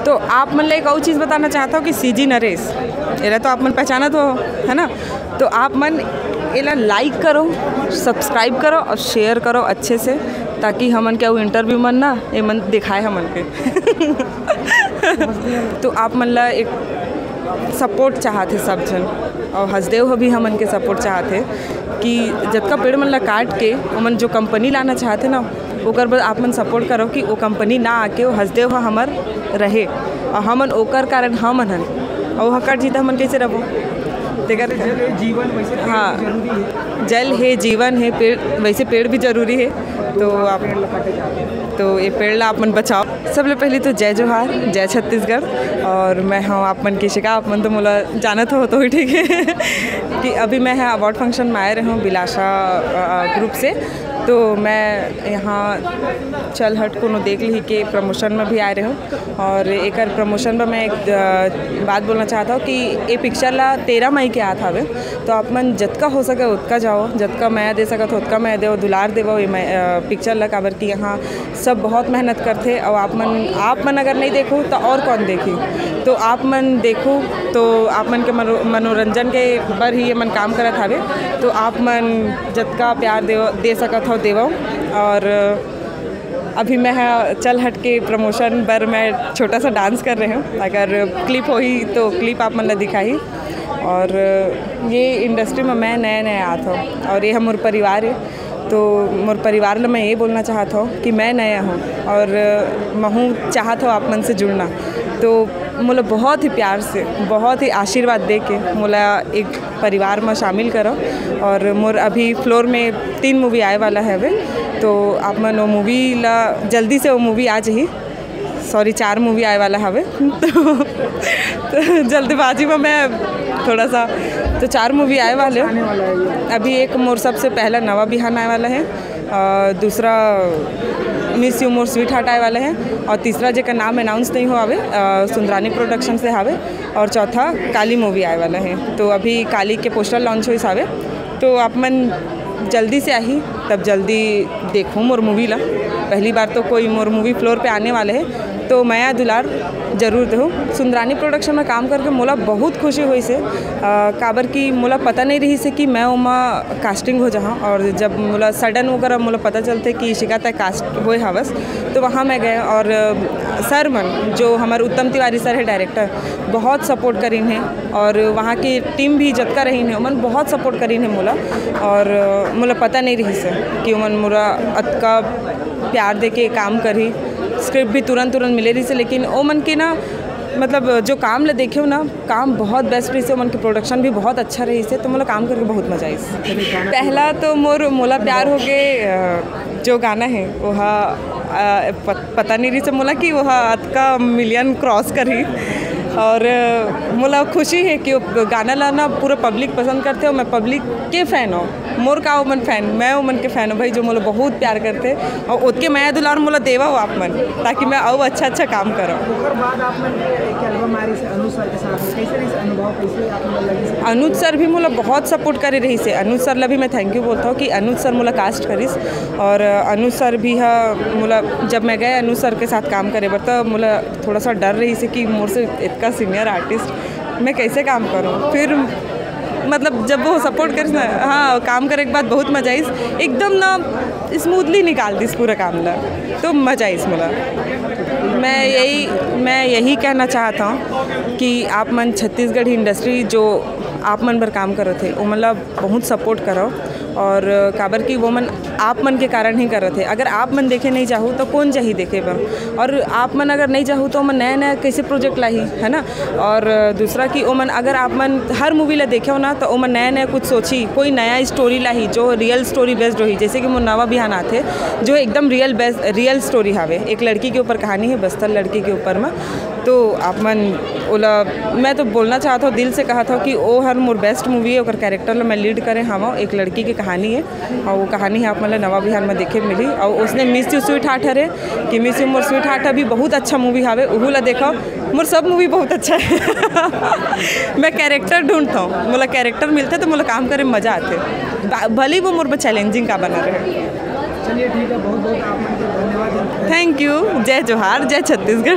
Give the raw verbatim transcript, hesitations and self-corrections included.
तो आप मन ला एक अउ चीज़ बताना चाहत हव कि सीजी नरेश, एला तो आप मन पहचानत हो, है ना? तो आप मन एला like करो, subscribe करो और share करो अच्छे से, ताकि हमन के अउ interview मन ना, ये मन दिखाए हमन के। तो आप मन ला एक support चाहत हे सब झन, और हसदेव ह भी हमन के support चाहत हे कि जतका पेड़ मन ला काट के ओमन जो company लाना चाहत हे ना, ओकर बर आप मन support करो कि वो company ना आके वो हसदेव ह हमर रहे, और हमन ओकर कारण हमन हन, और वो ह कट जही त हमन कैसे रहबो? तेकर जल हे जीवन, वैसे पेड़ हाँ। भी जरूरी है। जल हे जीवन हे, पेड़, वैसे पेड़ भी जरूरी है। तो आप, तो ये पेड़ ला आप मन बचाओ। सबले पहले तो जय जोहार, जय छत्तीसगढ़। और मैं हूँ आप मन के इशिका, आप मन तो मोला जानत हो तो ही ठीक है कि अभी मैं ह award function में आए रहे हूँ बिलाशा, अ, group से। तो मैं यहाँ चल हट कोनो देख लिही के promotion में भी आए रहे हूँ, और एकर promotion में मैं एक, अ, बात बोलना चाहत हूँ कि ये picture ला तेरह मई के आत हवे, तो आप मन जतका हो सके ओतका जाओ, जतका मया दे सकत हो ओतका मया देवो, दुलार देवो ये मै-, अ, picture ला, काबर कि यहाँ सब बहुत मेहनत करथे, और आप मन, आप मन अगर नहीं देखो तो और कौन देखी? तो आप मन देखो, तो आप मन के मनो-, मनोरंजन के बर ही ये मन काम करत हवे। तो आप मन जतका प्यार दे, दे सकत हो देवो। और अभी मैं ह चल हट के promotion बर मैं छोटा सा dance कर रहे हूँ, अगर clip होही तो clip आप मन ला दिखाही। और ये industry में मैं नया नया आत हूँ, और ये ह मोर परिवार है, तो मोर परिवार ला मैं ये बोलना चाहत हूँ कि मैं नया हूँ, और महूँ चाहत हूँ आप मन से जुड़ना। तो मोला बहुत ही प्यार से, बहुत ही आशीर्वाद दे के मोला एक परिवार में शामिल करो। और मोर अभी floor में तीन movie आए वाला हवे, तो आप मन वो movie ला, जल्दी से वो movie आ जाही। Sorry, चार movie आए वाला हवे। तो, तो जल्दबाजी में मैं थोड़ा सा, तो चार movie आए वाले। आने वाला है ये। अभी एक मोर सबसे पहला नवा बिहान आए वाला है, अ, दूसरा Miss You More Sweetheart आए वाला है, और तीसरा जेकर नाम announce नहीं हो हवे, अ, सुंदरानी production से हवे, और चौथा काली movie आए वाला है। तो अभी काली के poster launch होइस हवे, तो आप मन जल्दी से आही, तब जल्दी देखो मोर movie ला। पहली बार तो कोई मोर movie floor पे आने वाले है, तो मया दुलार जरूर देहू। सुंदरानी production में काम करके मोला बहुत खुशी होइस हे, अ, काबर कि मोला पता नहीं रहिस हे कि मैं ओमा casting हो जाहा, और जब मोला sudden वगैरह मोला पता चलथे कि इशिका तैं cast होए हवस, तो वहाँ मैं गए। और, अ, sir मन, जो हमर उत्तम तिवारी sir है director, बहुत support करिन हे, और वहाँ के team भी जतका रहिन हे, ओमन बहुत support करिन हे मोला। और, अ, मोला पता नहीं रहिस हे कि ओमन मोला अतका प्यार दे के काम करही। Script भी तुरंत तुरंत मिले रहिस हे, लेकिन ओ मन के ना, मतलब, जो काम ला देखे हो ना, काम बहुत best रहिस हे, ओ मन के production भी बहुत अच्छा रहिस हे, तो मोला काम करके बहुत मजा आइस। पहला तो मोर मोला प्यार हो गे, अ, जो गाना है, वो हा, अ, पत-, पता नहीं रहिस हे मोला कि वो हा अतका million cross करही। और, अ, मोला खुशी है कि वो गाना ला ना पूरा public पसंद करथे, और मैं public के fan हूँ। मोर का ओमन fan, मैं ओमन के fan हूँ भाई, जो मोला बहुत प्यार करथे, और ओतके मया दुलार मोला देवा हो आप मन, ताकि मैं अउ अच्छा अच्छा काम करूँ। ओकर बाद आप मन के एक album आ रहिस हे अनुज sir के साथ में, कैसे रहिस हे अनुभव, कैसे आप मन लगिस हे? अनुज sir भी मोला बहुत support करे रहिस हे। अनुज sir ला भी मैं thank you बोलत हूँ कि अनुज sir मोला cast करिस, और अनुज sir भी हा मोला, जब मैं गए अनुज sir के साथ काम करे बर, तो मोला थोड़ा सा डर रहिस हे कि मोर से इतका senior artist मैं कैसे काम करूँ। फिर मतलब जब वो support करिस ना, हाँ, काम करे के बाद बहुत मजा आइस, एकदम ना smoothly निकाल दिस पूरा काम ला, तो मजा आइस मोला। मैं यही, मैं यही कहना चाहत हूँ कि आप मन छत्तीसगढ़ी industry जो आप मन बर काम करत हे, वो मतलब बहुत support करो, और काबर कि वो मन आप मन के कारण ही करत हे। अगर आप मन देखे नहीं जाहू तो कौन जाही देखे बर? और आप मन अगर नहीं जाहू तो ओमन नया नया कैसे project लाही, है ना? और दूसरा कि ओमन, अगर आप मन हर movie ला देखे हो ना, तो ओमन नया नया कुछ सोची, कोई नया story लाही जो real story based होही। जैसे कि मोर नवा बिहान आथे, जो एकदम real base, real story हावे, एक लड़की के ऊपर कहानी है, बस्तर लड़की के ऊपर में। तो आप मन ओला, मैं तो बोलना चाहत हूँ, दिल से कहत हूँ कि ओ हर मोर best movie है, ओकर character ला मैं lead करे हवं। एक लड़की की कहानी है, और वो कहानी है आप मन ला नवा बिहान में देखे मिली। और उसने Miss You Sweetheart हरे कि Miss You मोर sweetheart अभी बहुत अच्छा movie हावे, उहू ला देखो। मोर सब movie बहुत अच्छा है। मैं character ढूंढता हूँ, मोला character मिलते तो मोला काम करे में मजा आते, बा-, भले वो मोर पर challenging का बना रहे। चलिए ठीक है, बहुत बहुत आप मन के धन्यवाद। Thank you। जय जोहार, जय छत्तीसगढ़।